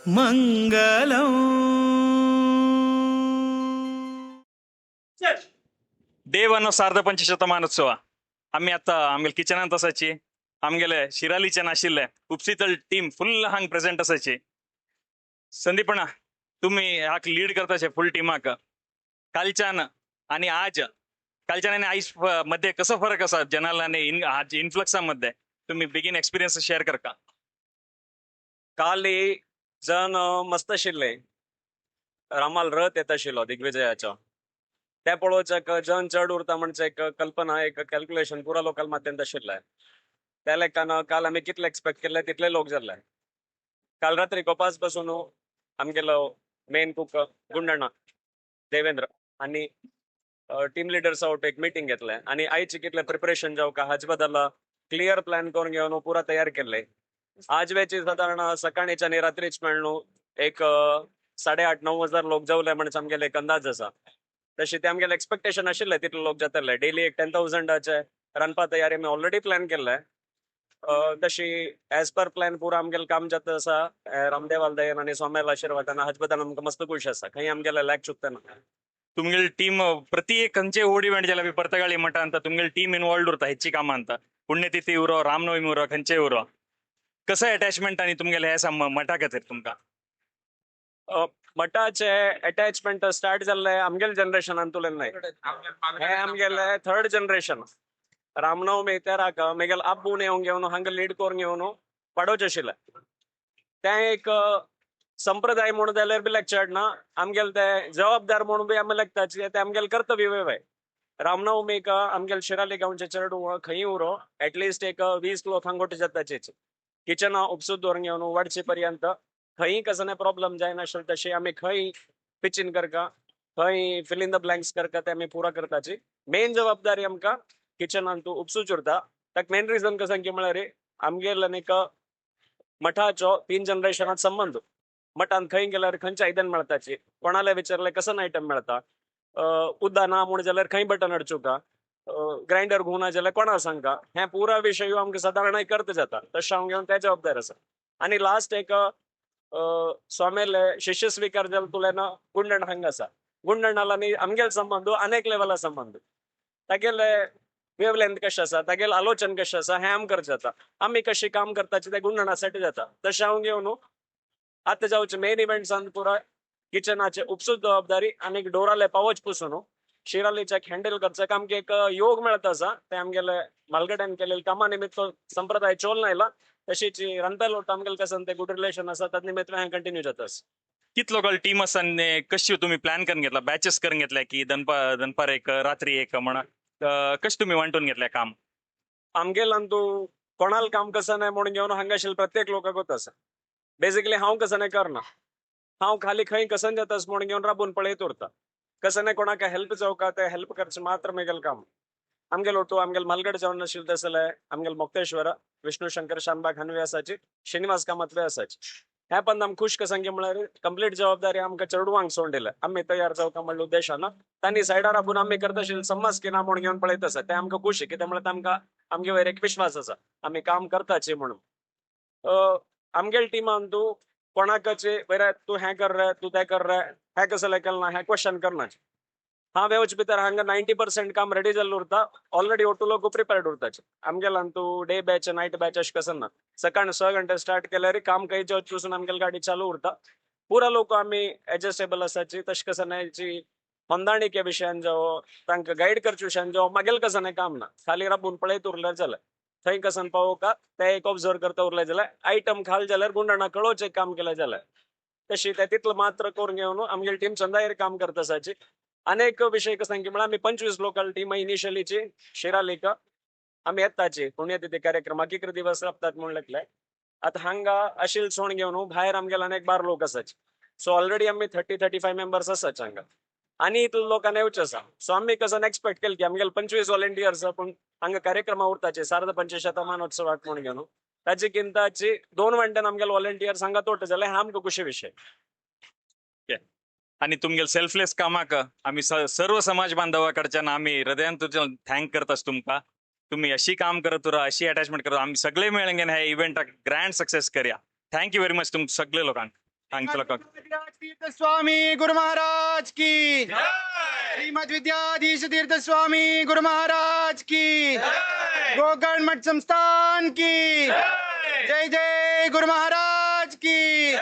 మంగళం. देवानो सार्ध पंचशतमानोत्सव आमी आतां आमगेले किचनांत आसाची. आमगेले शिरालीच्यान आशिल्ले उपसितल टीम फुल हांग प्रेझेंट आसाची. संदीपणा, तुम्ही हाक लीड करताशे फुल टीमाक. कालच्यान आणि आज, कालच्यान आणि आयज मध्ये कसो फरक आसा जनाल आणि आज इन्फ्लक्सा मध्ये? तुम्ही बेगीन एक्सपिरियन्स शेअर करका. काल जण मस्त आशिल्ले. रामाल रथ येता आशिल्लो दिग्विजयाचो. ते पळोवच्याक जन चड उरता म्हणजे एक कल्पना, एक कॅल्क्युलेशन पुरा लोकल माध्यमांत आशिल्लें. त्या लेखान काल आमी कितले एक्सपेक्ट केल्ले तितले लोक जाल्ले. काल रात्री कोपास बसून आमगेलो मेन कुक गुंडण्णा देवेंद्र आनी टीम लिडर्स आवट एक मिटींग घेतलें आनी आयचे कितले प्रिपरेशन जावका हाजे बद्दल क्लियर प्लॅन करून घेवन पुरा तयार केल्ले. आज वेची सादारण सकाळीच आनी रात्रीच मेळ्ळू एक 8.5-9 हजार लोक जेवले म्हणजे आमगेले एक अंदाज आसा. तशी ते आमगेले एक्सपेक्टेशन आशिल्ले तितले लोक जातले. डेली एक 10,000चे रांदपा तयारी आमी ऑलरेडी प्लॅन केल्ले. तशी एज पर प्लॅन पुरा आमगेले काम जाता आसा. रामदेवाल दयेन आनी स्वाम्याल आशिर्वादान हाज बद्दल आमकां मस्त खुश आसा. खंय आमगेले लॅक चुकतना. तुमगेले टीम प्रತಿ एक खंयचे ओडी इव्हेंट जाल्यार बी पर्तगाळी मठा ಅಂತ तुमगेले टीम इन्वॉल्ड उरता हेची कामां ಅಂತ. पुण्यतिथी उरो, रामनवमी उरो, खंयचे उरो, कसं अटॅचमेंट आणि तुमगेले हे आसा मठा खातीर तुमकां? मठाचे अटॅचमेंट स्टार्ट जाल्ले आमगेले जनरेशनान तुलेन न्हय, हे आमगेले थर्ड जनरेशन. रामनवमी तेराक मेगेल आब्बून येवन घेवन हांगा लीड करून घेवन वाडोवचें आशिल्लें. तें एक संप्रदाय म्हणून जाल्यार बी लेगचें ना. आमगेले ते जबाबदार म्हणून बी आमी लेगताचे, ते आमगेले कर्तव्य वेवय. रामनवमीक आमगेले शिराली गांवचे चेडूं खंय उरो एटलिस्ट एक 20 लोक हांगोटे जाताचेच. किचना उपसूत दवरून घेवन वाडचे पर्यंत खंय कसो प्रॉब्लम जायनाशिल्ले तशी आमी खंय पिचीन करका, खंय फिल इन the blanks करका, ते आमी पुरा करताची. मेन जबाबदारी आमकां किचनान तूं उपसूच उरता. ताका मेन रिजन कसं की म्हळ्यार आमगेले आनीक मठाचो 3 जनरेशनात संबंध. मठान खंय गेल्यार खंयचे आयदन मेळताची, कोणाले विचारले कसन आयटम मेळता, उद्दा ना म्हूण जाल्यार खंय बटन अडचुका, ग्रायंडर घुंवना जाल्यार कोणा सांगका, हें पुरा विशय आमकां सादारण करता जाता. तशें हांव घेवन ते जबाबदार आसा. आनी लास्ट एक स्वामेले शिष्य स्वीकार जाल तुलेन गुंडण हांगा आसा. गुंडणाला आनी आमगेले संबंद अनेक लेवला संबंध. तागेले वेव लेंथ कशें आसा, तागेले आलोचन कशें आसा, हें आमकां जाता. आमी कशी काम करताची ते गुंडणासाठी जाता. तशें हांव घेवन आतां जावचे मेन इव्हेंट्सान पुरा किचनाचे उपसूच जबाबदारी आनी डोराले पावच पुसून शिरालीचे हँडल करचे आमकां एक योग मेळता आसा. ते आमगेले मालगड्यान केलेले कामा निमित्त संप्रदाय चोल आयला. तशीच रांदपा लोट आमगेले कसं ते गुड रिलेशन आसा, तद निमित्त हें कंटिन्यू जाता. कितलो लोकांची टीम आसा आनी कशी तुम्ही प्लॅन करून घेतला, बॅचेस करून घेतल्या की दनपार एक, रात्री एक म्हणा, कशें तुम्ही वांटून घेतल्या काम? आमगेल्यान तूं कोणाल काम कसं नाही म्हणून घेवन हांगा आशिल्ले प्रत्येक लोकांकूच आसा. बेसिकली हांव कसं नाही करना. हांव खाली खंय कसन जातास म्हणून घेवन राबून पळयत उरता. कसं नाही कोणाक हेल्प जावका ते हेल्प करचें मात्र मेगेल काम. आमगेल ಒಟ್ಟು आमगेल मलगड जावन आशिल्ले तसले आमगेल मोक्तेश्वर विष्णू शंकर शानबाग हानवे आसाची, श्रीनिवास कामत आसाची. हे पण आम खुश कसं की म्हळ्यार कंप्लीट जबाबदारी आमकां चेडवांक सोडून दिल्या. आमी तयार जावका म्हणल्या उद्देशान तांणी सायडार राबून आमी करता आशिल्ले समज की ना म्हणून घेवन पळयत आसा. ते आमकां खुशी कित्याक म्हळ्यार आमकां आमगे वयर एक विश्वास आसा आमी काम करताची म्हणून. आमगेले टिमान तूं कोणाकच बरें तूं हें कर रे, तूं तें कर रे, हें कसलें केलें ना, हें क्वेश्चन करना. हांव येवचे भितर हांगा 90% काम रेडी जाल्लें उरता. ऑलरेडी ಒಟ್ಟು लोक प्रिपेर्ड उरताचे. आमगेल्यान तूं डे बॅच नायट बॅच अशें कसं ना. सकाळी 6 घंटे स्टार्ट केल्यार काम खंय चूसून आमगेली गाडी चालू उरता. पुरा लोक आमी एडजस्टेबल आसाची. तशें कसं न्हय होंदाणिके विशयान जावं, तांकां गायड करचे विशयान जावं, मागेल कसं न्हय काम ना. खाली राबून पळयत उरल्यार जालें. थंय कसन पावोवका ते एक ऑब्जर्व करता उरले जाल्यार, आयटम खाल जाल्यार गुंडणा कळोवचें काम केलें जाल्यार, तशी ते तितलो मात्र करून घेवन आमगेली टीम चंदायर काम करता आसाची. अनेक विशय कसं की म्हळ्यार आमी 25 लोकल टीम इनिशियलीची शिरालीक आमी येताची पुण्यतिथी कार्यक्रमाक 11 दिवस राबतात म्हूण लेखले. आतां हांगा अशील सोण घेवन भायर आमगेले अनेक 12 लोक आसाचे. सो ऑलरेडी आमी 30-35 मेंबर्स आसाचे हांगा आनी इतले लोकांना येवचे आसा. सो आमी कसं एक्सपेक्ट केले की आमगेले 25 व्हॉलेंटियर्स पूण हांगा कार्यक्रमा उरताचे सार्ध पंचशतमानोत्सवाक म्हूण घेवन ताची किंताची 2 घंट्यान आमगेले व्हॉलेंटियर्स हांगा तोट जाल्यार हें आमकां खुशी विशय. आणि तुमगेले सेल्फलेस कामाक आमी सर्व समाज बांधवाकडच्यान आमी हृदयान तुझ्या thank करतास तुमकां. तुम्ही अशी काम करत उरा, अशी अटॅचमेंट करत, आमी सगळे मेळून हे इव्हेंटाक ग्रँड सक्सेस करया. Thank you very much तुम सगळे लोकांक. हांगच्या लोकांक. तीर्थ स्वामी गुरु महाराज की, श्रीमद विद्याधीश तीर्थ स्वामी गुरु महाराज की, गोकर्ण मठ संस्थान की जय. जय गुरु महाराज की.